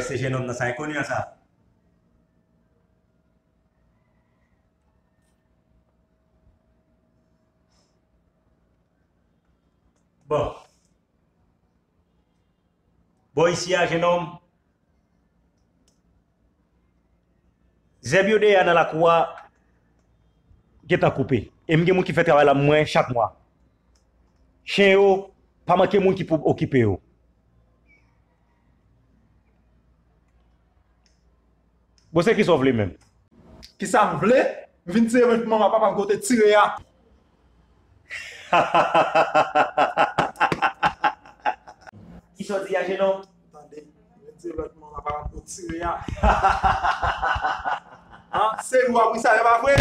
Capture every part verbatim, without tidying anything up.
Se jennonm nan, sa enkoni an sa. Bon. Bò isi a, jennonm. Zèb yo dèyè a nan lakou a gentan koupe. E m gen moun ki fè travay la mwen chak mwa. Chen yo, pa manke moun ki pou okipe yo. Bon, se kisa w vle menm? Kisa m vle? M vin tire revanj pou manman papa m kote tire a. Kisa w di a, jennonm? Tande, m vin tire revanj pou manman papa m kote tire a. Ah, se lwa wi sa, e pa vre?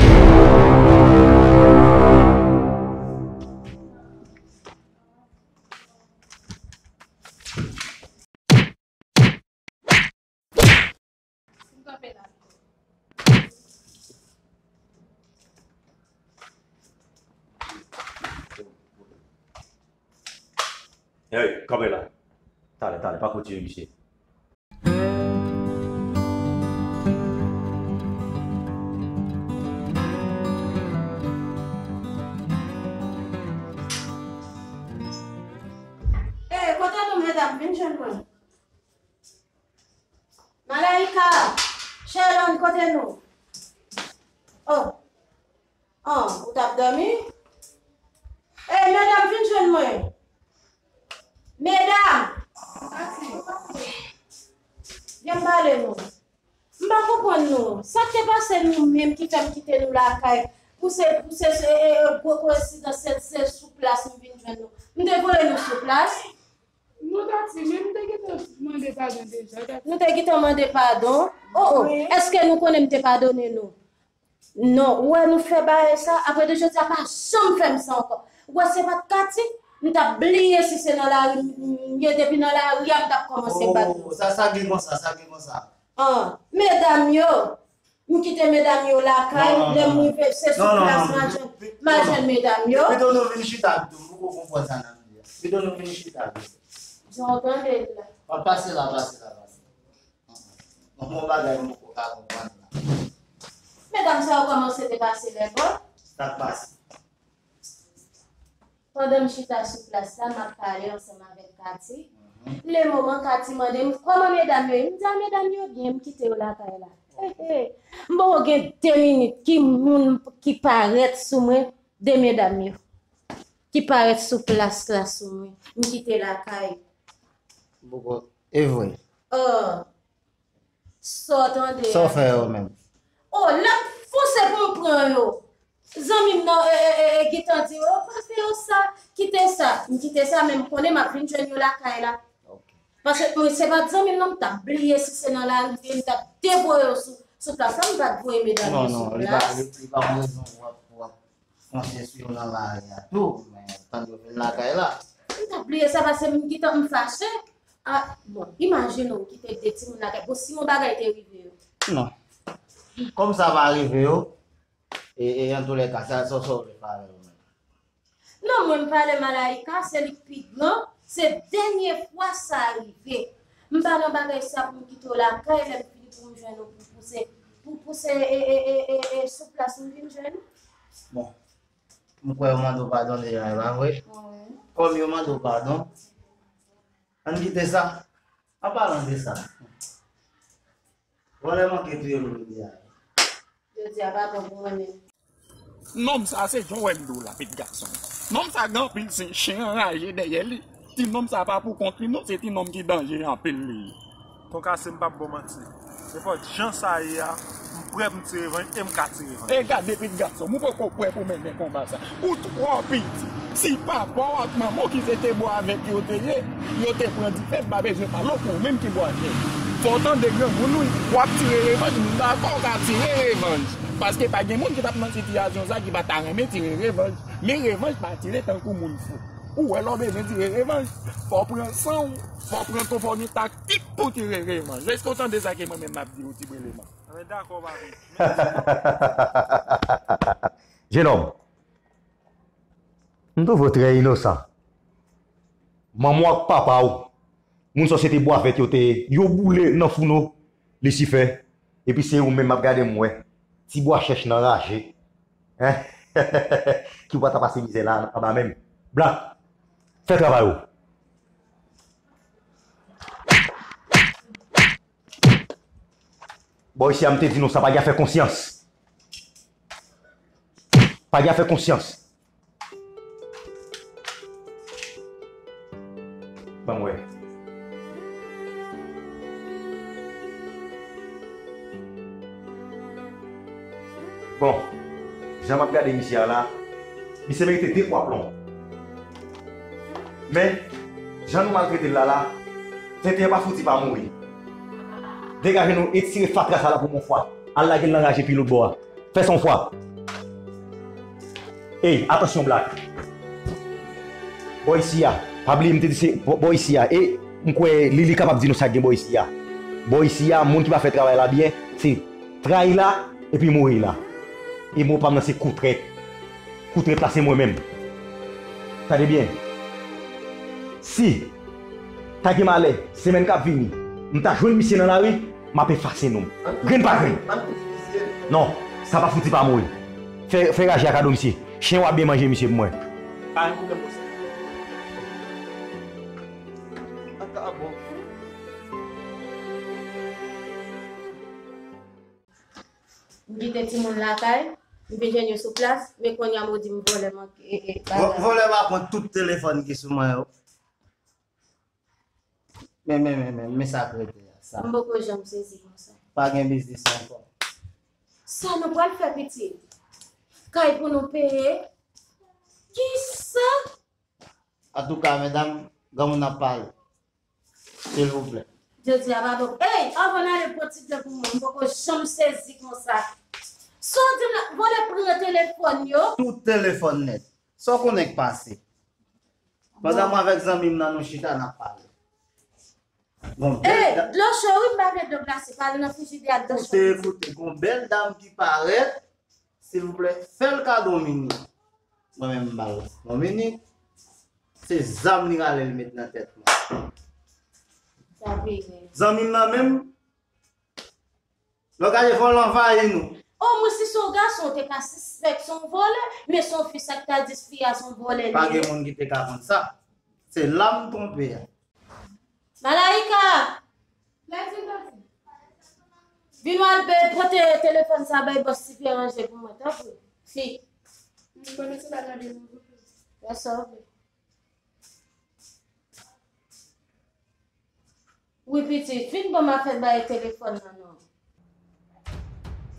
Hey, kanpe la. Talè, talè, pa kou tire misye. Hey, kote nou, medam? Vin jwenn mwen. Malaika, Sherlon, kote nou? Oh. Oh, ou t ap dòmi? Ey, medam, vin jwenn mwen. Medam! Vin pale nou. M pa konprann nou. Sa k te pase nou menm ki fè m kite nou lakay? Pou se, pou se, se, e, e, gwo koyensidans, se, se sou plas m vin jwenn nou. M te voye nou sou plas. Non, Tati, men m te gentan mande padon deja, Tati. Nou te gentan mande padon? Oh, oh. Wi. Èske nou konnen m te padone nou? Non. Ou wè nou fè bagay sa, apre de jodi a, pa janm fè m sa ankò. Ou wè se pa t Kati, m t ap bliye si se nan lari m ye, depi nan lari a, m t ap kòmanse bat nou. Oh, sa, sa gen konsa, sa gen konsa. Ah, medam yo, m kite medam yo lakay, lè m rive, se sou plas m a jwenn, m a jwenn medam yo. Pito nou vin chita pito, m poko konprann sa n ap di a. Pito nou vin chita pito. Jan w tande l la. Pase la, pase la, pase. Bon, bon bagay m poko ka konprann la. Medam sa yo kòmanse depase lèvòl. Sa k pase? Pandan m chita sou plas la, m ap pale ansanm avèk Kati. Mhm. Le moman Kati mande m, "Kòman medam yo ye?" M di, "A, medam yo byen, m kite yo lakay la." He, he. M poko gen de minit, ki moun ki parèt sou mwen, de medam yo. Ki parèt sou plas la sou mwen. M kite lakay. M poko, e vre. Oh. Sa w tande a? Sa w fè yo menm? Oh, l ap fonse pou m pran yo. Zanmi m nan, e, e, e, e, gentan di, "Oh, pa fè yo sa, kite sa." M kite sa, men m konnen m ap vin jwenn yo lakay la. Ok. Paske mwen, se pa t zanmi m nan, m t ap bliye si se nan lari m te ye, m t ap devoye yo sou, sou plas la, m pa t voye medam yo sou plas. Non, non, li pa, li, li pa yon rezon w ap, w ap fonse sou yo nan lari a tou, men tann yo vin lakay la. M t ap bliye sa paske m gentan m fache. Ah, bon, imajine w kite de timoun lakay. Bon, si yon bagay te rive yo? Non. Kòm sa pa rive yo, e, e, antoulèka, sa, sa, sa w vle pale yo menm? Non, mwen m pale Malaika, se li k pi gran, se dènye fwa sa rive. M pa nan bagay sa pou m kite w lakay, lè m fini pou m jwenn ou pou pouse, pou pouse, e, e, e, e, e, sou plas m vin jwenn ou. Bon. M kwè yo mande w padon deja, e pa vre? Wi. Kòm yo mande w padon, ann kite sa. An palan de sa, vòlè manke touye m jodi a. Jodi a pa bon pou mwen menm. Nonm sa se jan w wè m di w la, pitit gason. Nonm sa gen anpil sen, chen anraje dèyè li. Ti nonm sa pa pou kont li non, se ti nonm ki danje anpil li ye. Ton Kase, m p ap ba w manti. Nenpòt jan sa ye a, m prè pou m tire revanj e m ka tire revanj. E gade, pitit gason m, ou poko prè pou mennen konba sa. Ou twò piti. Si papa w ak manman w ki se te bò avèk yo te ye, yo te pran dife, m pa bezwen pale w pou ou menm ki bò avèk. Fò w tande granmoun wi, w ap tire revanj, m dakò w ka tire revanj. Paske pa gen moun ki t ap nan sitiyasyon sa ki pa ta renmen tire revanj. Men revanj pa tire tankou moun fou. Ou wè lè w bezwen tire revanj, fò w pran san w, fò w pran ton, fò w gen taktik pou w tire revanj. Èske w tande sa ke mwen menm m ap di w, ti breleman? Mwen dakò, papi. Jenòm, m twouve w trè inosan. Manman w ak papa w Moun sosyete bwa vèt yo te ye, yo boule nan founo, Lisifè. Epi se ou menm m ap gade m wè. Ti bwa chèch nan raje. Hein? Ki w pa ta pase mizè la anba menm. Black, fè travay ou. Bò isi a, m te di nou sa, pa gen afè konsyans. Pa gen afè konsyans. Ban m wè. Bon, jan m ap gade misye a la, misye merite de twa plon. Men, jan nou maltrete l la la, venteyen pa fouti pa mouri. Degaje nou, etire fatra sa la pou m yon fwa. Al lage l nan raje pi lòt bò a. Fè sa yon fwa. Ey, atansyon, Black. Bò isi a. Pa bliye m te di se bò, bò isi a. E m kwè Lili kapab di nou sa k gen bò isi a. Bò isi a, moun ki pa fè travay la byen, se trayi la, epi mouri la. E mo pa m nan se kou trèt. Kou trèt la se mwen menm. Tande byen. Si ta gen malè, semèn k ap vini, m ta jwenn misye nan lari, m ap efase non m. Grenn pa grenn. Non, sa pa fouti pa mouri. Fè, fè raje a kado misye. Chen w ap byen manje misye pou mwen. Pa gen pwoblèm, bòs. An ka bon. M kite timoun lakay, m vin jwenn yo sou plas, men kounye a m ou di m vòlè manke, e, e, bagay. Vò-, vòlè pa pran tout telefòn ki sou mwen yo. Men, men, men, men, men sa k rete a, sa. M poko janm sezi konsa. Pa gen biznis ankò. Sa nou pral fè, pitit? Kay pou nou peye? Kisa? Antouka, medam, granmoun ap pale. Silvouplè. Jodi a, papa. Ey, anvan n ale, pran ti tan pou mwen. M poko janm sezi konsa. Sa w di m la, vòlè pran telefòn yo? Tout telefòn nèt. Sa w konnen k pase? Pandan mwen avèk zanmi m nan, nou chita, n ap pale. Bon, ey, dlo cho, wi, m pa vle dlo glase. Pale nan frijidè a, dlo cho. Koute, koute, gon bèl dam ki parèt. Silvouplè, fè l kado yon minik. Mwen menm m ba l yon minik. Se zam li rale l met nan tèt mwen. Sa vire. Zanmi m nan menm, lè w gade vòlè anvayi nou. O, mwen si se yon gason, w te ka sispèk se yon vòlè, men se yon fi sa k ta di fi a se yon vòlè li ye. Pa gen moun ki te ka konn sa. Se la m twonpe a. Malaika! Vin w al be-, pote telefòn sa bay bòs Ti Pyè ranje pou mwen, tanpri. Fi. Mwen konnen se pa nan de nou. Wè sa w vle. Wi, pitit, vin ban m afè bay telefòn nan non.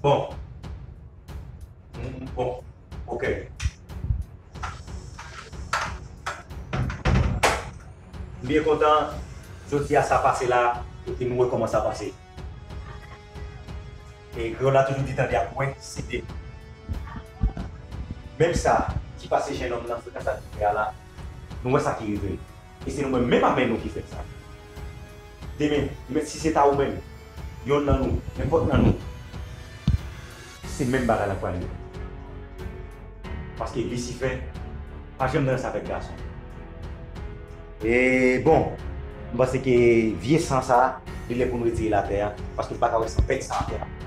Bon. Mm, bon, ok. M byen kontan, jodi a sa pase la, epi nou wè kòman sa pase. E kreyòl la toujou di tande ak wè, se de. Menm sa ki pase jennonm nan frekans ak fè a la, nou wè sa ki rive l. E se nou menm, menm a men nou ki fè sa. Demen, men si se ta ou menm, yonn nan nou, nenpòt nan nou, se menm bagay la k pral rive. Paske Lisifè pa janm nan sa avèk gason. E bon, m panse ke vye san sa, li lè pou nou retire l atè a, paske m pa ka wè san bèt sa atè a.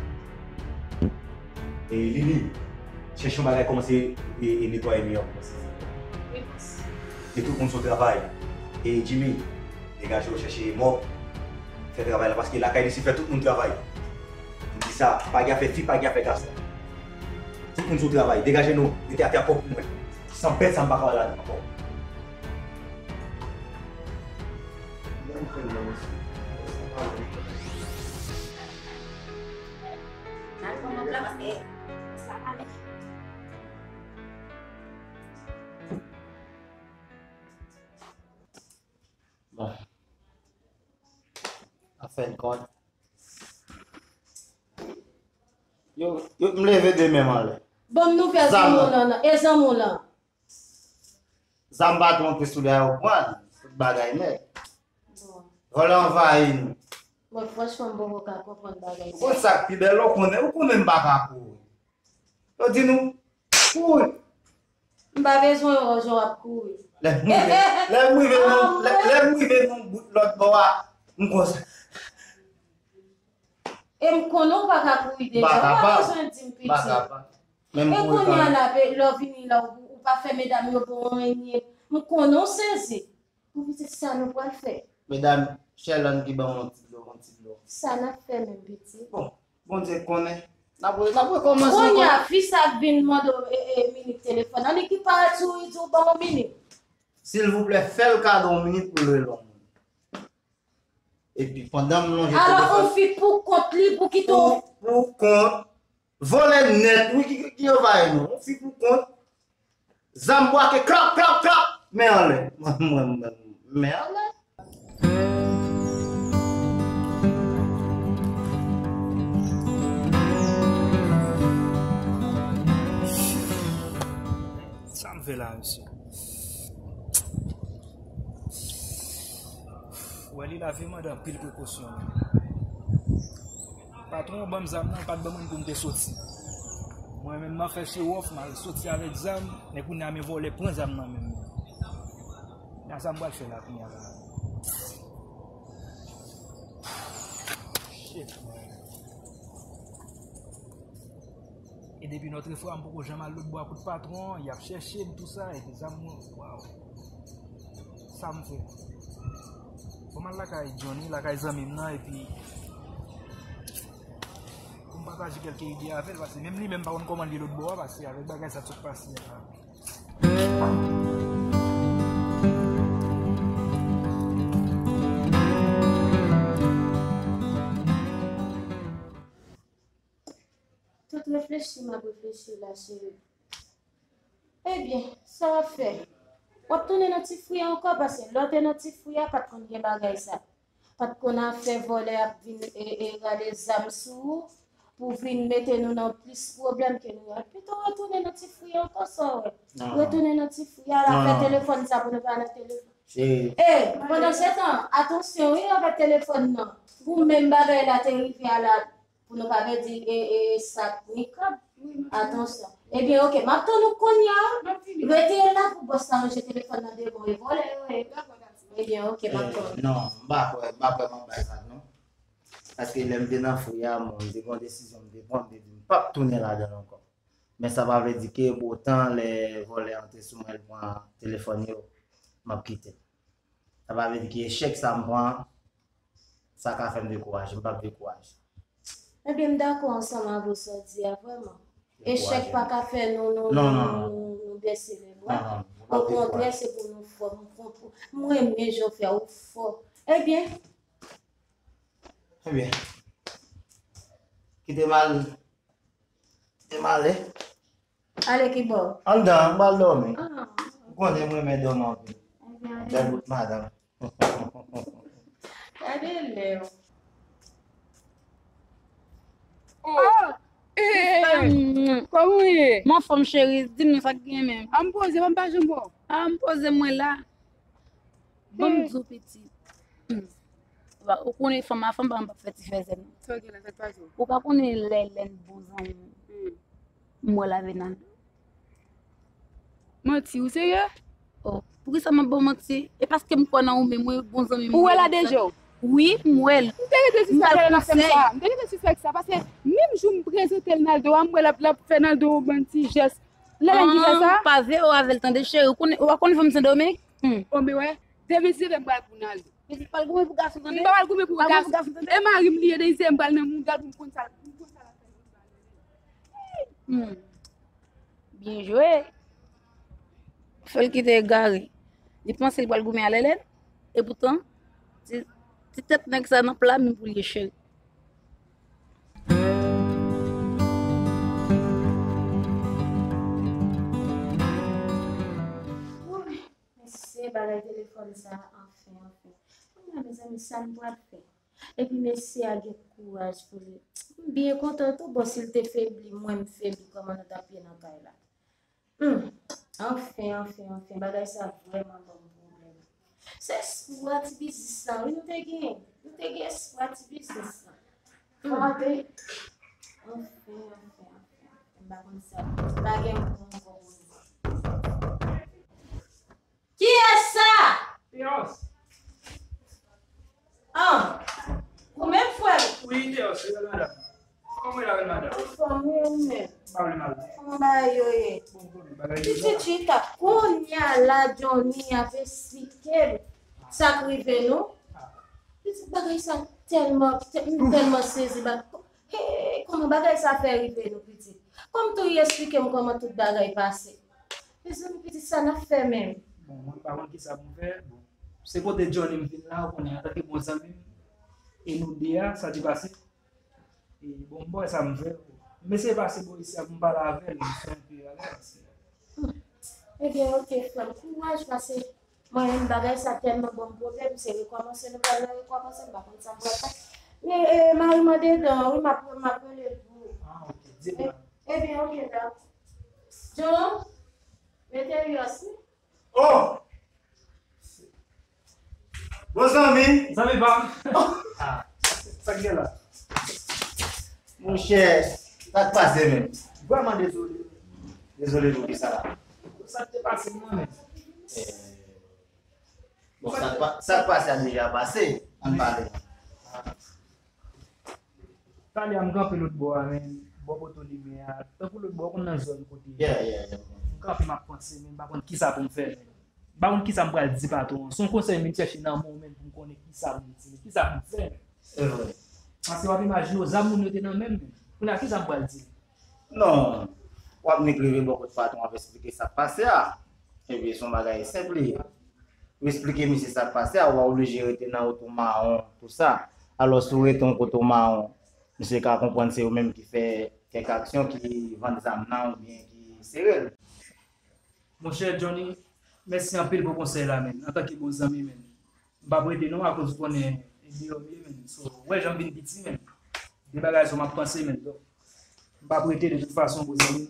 E Lili, chèche yon bagay kòmanse e, e netwaye mi an kòmanse. Wi, bòs. E tout moun sou travay. E Jimmy, degaje w chèche mòp, fè travay la, paske lakay Lisifè tout moun travay. M di sa, pa gen afè fi, pa gen afè gason. Tout moun sou travay, degaje nou, mete atè a pwòp pou mwen. San bèt sa m pa ka wè ladan ankò. Bon. An fen de kont. Yo, yo, m leve de men m anlè. Ban m nouvèl zanmi w lan nan. E zanmi w lan? Zam patwon te sou li a yo pran, tout bagay nèt. Bon. Vòlè anvayi nou. Mwen franchman m poko ka konprann bagay sa. Ou konn sa k pi bèl la, ou konnen, ou konnen m pa ka kouri. Yo di nou, kouri. M pa bezwen wè w jan w ap kouri. Lè m rive, lè m rive nan, lè, lè m rive nan bout lòt bò a, m konsa. E m konnen w pa ka kouri deja, ou pa bezwen di m piti. E kounye a la, lè w vini la, ou pa fè medam yo bon anyen. M konnen w sezi. Ou piti sa nou pral fè. Medam, Sherlande ki ban mwen yon ti dlo, yon ti dlo. Sa n ap fè menm piti? Bon, Bondye konnen. N ap, n ap rekòmanse ankò. Kounye a, fi sa ap vin mande w e, e, minit telefòn nan, li ki parèt sou ou, li di w ban w minit. Silvouplè, fè l kado yon minit pou l rele yon moun. Epi pandan m lonje telefòn. Alò, yon fi pou kont li pou kite w. Pou, pou kont. Vòlè nèt, wi, ki, ki, ki anvayi nou. Yon fi pou kont. Zam bwake, klap, klap, klap. Men anlè. Mwen, mwen, men anlè. Sa m fè la, mesye? Ou wè li la vin mande anpil prekosyon. Patwon an ban m zam nan, l pa t ban mwen l pou m te soti. Mwen menm m ap fè show off, m al soti avèk zam, men kounye a men vòlè pran zam nan men m. Nan sa m pral fè la kounye a la. Shit, man. E depi Nòtrefwa, m poko janm al lòt bò a kot patwon an, y ap chèche m, tou sa, epi zam mwen, waw. Sa m fè? Fò m al lakay Johnny, lakay zanmi m nan, epi pou m pataje kèlke ide avè l, paske menm li menm pa konn kòman l ye lòt bò a, paske avèk bagay sa t sot pase a. Tout reflechi m ap reflechi la, cheri. Ebyen, sa w ap fè? W ap tounen nan ti fri a ankò, paske lè w te nan ti fri a, pa t konn gen bagay sa. Pa t konn afè vòlè ap vin e, e rale zam sou ou, pou vin mete nou nan plis pwoblèm ke nou ye. Pito retounen nan ti fri a ankò, sa w wè? Retounen nan ti fri a, l ap fè telefòn sa pou nou pa nan telefòn. E, pandansetan, atansyon wi avèk telefòn nan. Pou menm bagay la te rive a la, pou nou pa pèdi e, e, sak ni kòb. Atansyon. Ebyen, oke, m ap tann ou kounye a. Rete la pou bòs la ranje telefòn nan devan e vòlè yo ye. Ebyen, oke, m ap tann ou. Non, m pa kwè, m pa kwè m ap bay sa non. Paske lè m te nan fri a, bon, m te gen yon desizyon m te pran, m te di m p ap tounen ladan l ankò. Men sa pa vle di ke pou otan lè vòlè antre sou mwen, l pran telefòn yo, m ap kite l. Sa pa vle di ke echèk sa m pran, sa ka fè m dekouraje, m p ap dekouraje. Ebyen, m dakò ansanm avè w sa w di a, vrèman. Echèk pa ka fè nou, nou, nou, nou, nou bese lebra. Okontrè, se pou nou fò. M renmen jan w fè a, ou fò. Ebyen. Ebyen. Kite m al Te m ale. Ale ki bò? Anndan, m pral dòmi. Ou konnen m renmen dòmi anpil. Bèl bout madanm. Gade lè w. Oh! Kòman w ye? M anfòm cheri, di m non sa k gen menm. A m poze, m pa janm wè w. A m poze, mwen la. Ban m di w pitit. Ou konnen fanm a fanm pa fè ti fèzè non. Sa w gen la, sa k pase w? Ou pa konnen lè lè n bon zanmi m wè l avè Naldo. Manti, ou serye? Oh, poukisa m ap ba w manti? E paske m kwè nan ou menm, wi, bon zanmi m. Ou wè l a de je w? Wi, m wè l. M te rete sispann fè l nan fè m sa. M te rete sispann fè l sa. Paske menm jou m prezante l Naldo a, m wè l ap, l ap fè Naldo yon bann ti jès. Lè lè n ki fè sa? Pa veye w avè l tande cheri. Ou konnen, ou pa konnen fanm Sendomeng? Hmm. Bon, men wè, demen si se m pral pou Naldo. Pitit pral goumen pou gason tande. M pa pral goumen pou gason. E mari m li ye, demen si se m pral nan mouda l pou m konn sa, pou m konn sa l ap fè. Hmm. Byen jwe. Fè l kite egare. Li panse li pral goumen a Lèlèn. Epoutan, ti, ti tèt nèg sa nan pla menm pou l ye cheri. Woy, mesye, bagay telefòn sa, anfen, anfen. Kounya, mezanmi, sa m pral fè? Epi mesye a gen kouraj pou li. M byen kontan tou, bon, si l te febli, mwen m febli, kòman nou t ap ye nan kay la? Humm, anfen, anfen, anfen, bagay sa vrèman ban m pwoblèm. Se espwa ti biznis lan, wi, nou te gen, nou te gen espwa ti biznis lan. Humm. Anfen, anfen, anfen, anfen, m pa konn sa pou m di, pa gen mo ankò pou m di. Kiyès sa? Teyòs. An, ou menm frè m? Wi, Teyòs, wi, madanm. Kòman w ye la, madanm? Anfòm, wi, ou menm? Pa vle mal. Kòman bagay yo ye? Bon, bon, bagay yo la. Pitit chita, kounye a la, Johnny ap esplike m sa k rive nou. Pitit bagay sa tèlman, tè-, m tèlman sezi, ba-, he, kòman bagay sa fè rive nou, pitit? Kòm tou, esplike m kòman tout bagay pase. Mezanmi, pitit, sa n ap fè menm? Bon, mwen pa konn kisa pou m fè. Bon, se kote Johnny m vin la, ou konnen, antanke bon zanmi m, e nou de a, sa te pase. E, bon, m pa wè sa m fè. M eseye pase bò isi a pou m pale avè l, m santi m pi alèz. Ebyen, oke, frè m, kouraj, pase mwen menm, bagay sa tèlman ban m pwoblèm, se rekòmanse nou pral rekòmanse, m pa konn sa m pral fè. E, e, mari m andedan, wi, m ap, m ap rele l pou ou. Ah, oke, di m. E, ebyen, oke, dòk. John, mete yo si. Oh! Bon zanmi. Zanmi pa m. Ah, sa k gen la? Monchè, sa k pase menm? Vrèman dezole. Dezole pou kisa la? Sa k te pase mwen menm. Eh, bon, sa k pa-, sa k pase a deja pase. Ann pale. Talè a m kanpe lòt bò a, men, bò poto limyè a, tankou lòt bò, ou konn nan zòn kote. Yeah, yeah, yeah. M kanpe, m ap panse, men m pa konn kisa pou m fè, men. M pa konn kisa m pral di patwon an. Se yon konsèy m vin chèche nan men w menm pou m konnen kisa pou m di, men kisa pou m fè, men. Se vre. Paske w ap imajine w, zam moun yo te nan men m, men. Kounye a, kisa m pral di? Non. W ap nik rive bò kot patwon ap esplike sa k pase a. Epi se yon bagay senp li ye. Ou esplike misye sa k pase a, ou pa oblije rete nan oto mawon, tou sa. Alò, si w rete yon kote w mawon, misye ka konprann se ou menm ki fè kèk aksyon ki vann zam nan oubyen ki sere l. Monchè Johnny, mèsi anpil pou konsèy la, menn. Antanke bon zanmi, menn. M p ap rete non, akoz ou konnen e deyò m ye, menn. So, ou wè jan m vin piti, menn. De bagay sa m ap panse, menn. Donk, m p ap rete de tout fason, bon zanmi.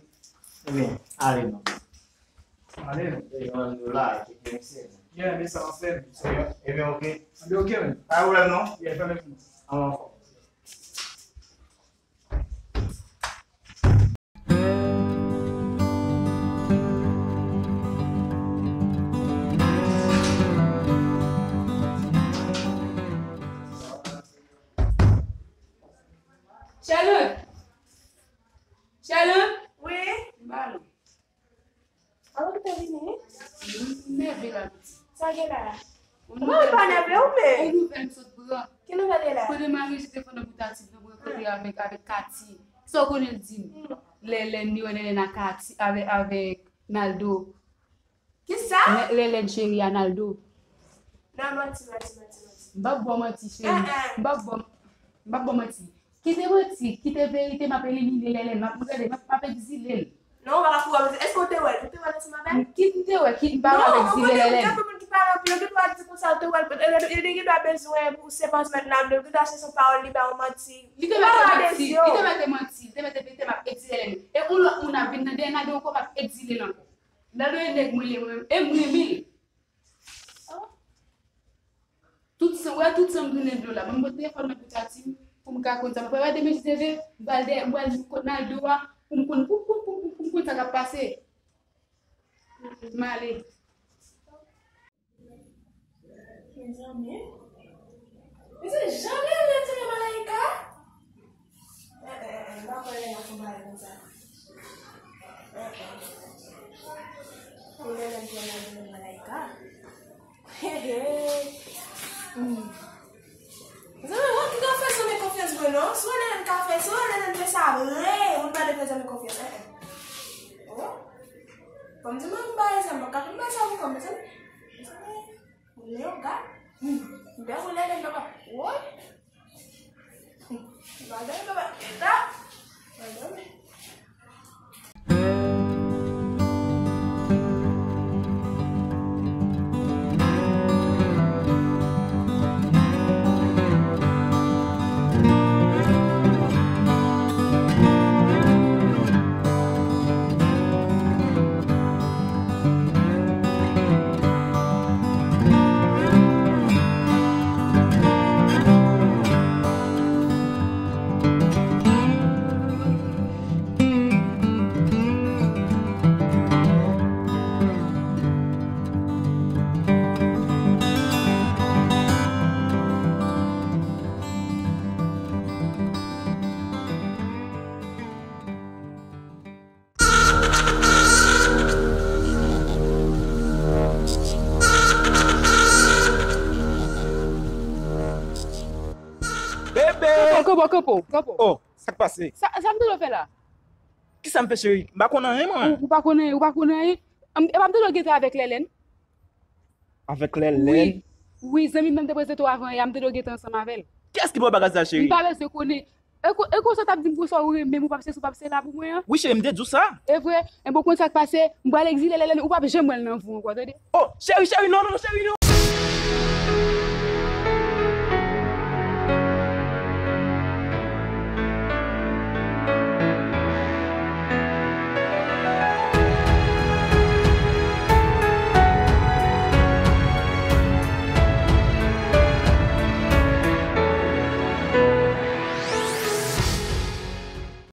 Ebyen, ale non. Ale. Ebyen, nou la, e cheke misye. Yeah, men sa m ap fè, menn. So, ebyen, ebyen, oke. Ebyen, oke, menn. Pa gen pwoblèm non. Yeah, pa menm. An, anfòm. Sherlyn! Sherlyn! Wi? Ba non. Alò, ou te vini? M nève la, pitit. Sa gen la? Mwen pa nève ou, men. Yon nouvèl m sot pran. Ki nouvèl ye la? Kote mari Jide fann nan bout a tit nan mwen kote avèk, avèk Katy. Sa w konnen l di m? Lèlèn, li wè Lèlèn ak Katy, avèk, avèk Naldo. Kisa? Lè-, Lèlèn cheri a Naldo. Non, manti, manti, manti, manti. M p ap ba w manti, cheri. Eh, eh. M p ap ba w, m p ap ba w manti. Kite manti, kite verite, m ap elimine Lèlèn, m ap, gade, m ap, m ap egzile l. Non, ou pa ka foure manti. Èske ou te wè l? Ou te wè l ansanm avè l? Kit m te wè, kit m pa wè avèk zile Lèlèn. Non, ou konnen, gen anpil moun ki pale anpil, yo gen dwa di konsa, ou te wè l, yo, yo, yo gen dwa bezwen pou se pa sèt nan, yo gen dwa se son pawòl, li ba ou manti. Li te mèt manti, li te mèt manti, li te mèt, li te m ap egzile Lèlèn. E yon lòt moun ap vin nan dèyè Naldo ankò, m ap egzile l ankò. Naldo e nèg mwen ye, mwen, e mwen renmen l. Tout san, wè, tout san m tounen dlo la. Ban m pran telefòn nan pou Tati m, pou m ka konn sa. Mwen pral demen jis leve, m pral dèyè, m pral kot Naldo a, pou m konn, pou, pou, pou, pou, pou m konn sa k ap pase. M ale. Mezanmi. Mezanmi, jan Lèlèn tire Malaïka. Eh, eh, eh, m pa kwè Lèlèn ap fè yon bagay konsa. Eh, eh. Pou Lèlèn pran nan men Malaïka. He, he. Hmm. Zanmi, ou ki ka fè zanmi konfyans vre non. Si w wè Lèlèn ka fè, si w wè Lèlèn fè sa vre, ou pa dwe fè zanmi konfyans. Eh, eh. Oh. Fò m di mwen m pa rezon, mwen ka konn bay sa pou kòm, mezanmi. Mezanmi. Leo, gad. Hmm. Bèl ou lè lè lè. Woy. Hmm. Gad lè lè. Eta. Gad lè. Bon, kanpe w, kanpe w. Oh, sa k pase? Sa, sa m te dwe fè la? Kisa m fè, cheri? M pa konn anyen, mwen. Ou, ou pa konnen, ou pa konnen anyen. Em, e pa m te dwe gentan avèk Lèlèn? Avèk Lèlèn? Wi, zanmi m nan m te prezante w avan yè, m te dwe gentan ansanm avè l. Kiyès ki ba w bagay sa, M cheri? pa bezwen konnen. E ko-, e konsa w t ap di m konsa ou renmen m, ou p ap se, ou p ap se la pou mwen an? Wi, cheri, m te di w sa. E vre, e bon, konn sa k pase, m pral egzile Lèlèn, ou p ap janm wè l nan vi w ankò, tande? Oh, cheri, cheri, non, non, non, cheri, non.